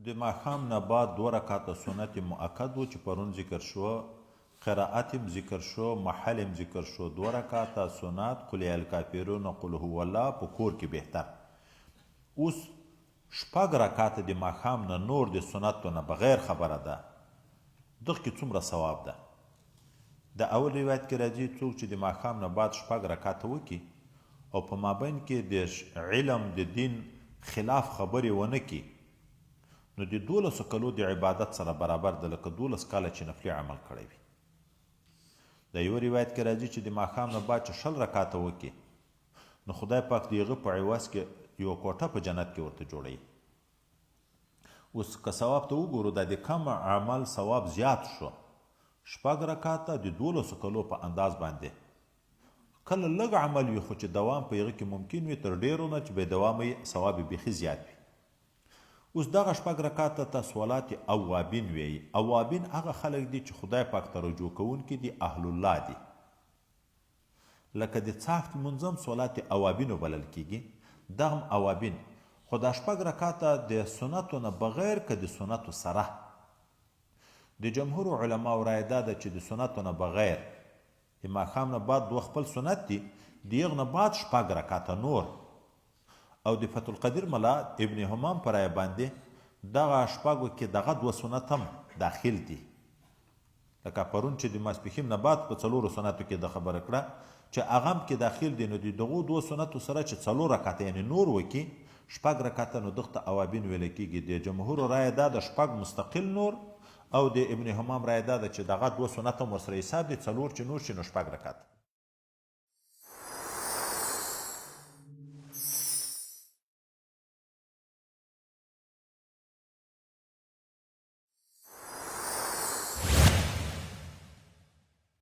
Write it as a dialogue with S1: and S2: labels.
S1: د ماښام نه بعد دوه رکعته سنت مؤکد وو چې پرون ذکر شو، قرائت هم ذکر شو، محل هم ذکر شو، دوه رکعته سنت قل یا الکافرون قل هو الله په کور کې بهتر. اوس شپږ رکعته د ماښام نه نور د سنتو نه بغیر خبره ده، دغه کې څومره ثواب ده؟ د اول روایت کې راځي څوک چې د ماښام نه بعد شپږ رکعته وکړي او په مابین کې د علم د دین خلاف خبرې ونه کړي نو د دولسو کلو د عبادت سره برابر ده، لکه 12 کاله چې نفلي عمل کړی وي. د یو روایت کې راځي چې د ماښام نه بعد چې 20 رکعته وکړي نو خدای پاک د هغه په عوض کې یوه کوټه په جنت کې ورته جوړوي. اوس که ثواب ته وګورو دا د کم عمل ثواب زیات شو، شپږ رکعته د دولسو کلو په انداز باندې. کله لږ عمل وي خو چې دوام په هغه کې ممکن وي تر ډېرو نه چې بې دوامه وي ثواب یې بیخي زیات وي. اوس دغه شپږ رکعته ته صلات اوابین ویي. اوابین هغه خلک دي چې خدای پاک ته رجوع کوونکي دي، اهل الله دي. لکه د څاښت لمونځ هم صلات اوابینو بلل کیږي، دغه هم اوابین، خو دا شپږ رکعته د سنتو نه بغیر که د سنتو سره؟ د جمهور علماو رایه دا ده چې د سنتو نه بغیر، د ماښام نه بعد دوه خپل سنت دي، د هغه نه بعد شپږ رکعته نور، او د فتح القدیر ملا ابن همام په رایه باندې دغه شپږو کې دغه دوه سنت هم داخل دي. لکه پرون چې د ماسپښین نه بعد په څلورو سنتو کې ده خبره کړه چې هغه هم کې داخل دي، نو د دغو دوو سنتو سره چې څلور رکعته یعنې نور وکړي شپږ رکعته نو دغه ته اوابین ویل کېږي. د جمهورو رایه دا ده شپږ مستقل نور، او د ابن همام رایه دا ده چې دغه دوه سنت هم ورسره حساب دي، څلور چې نور شي نو شپږ رکعته.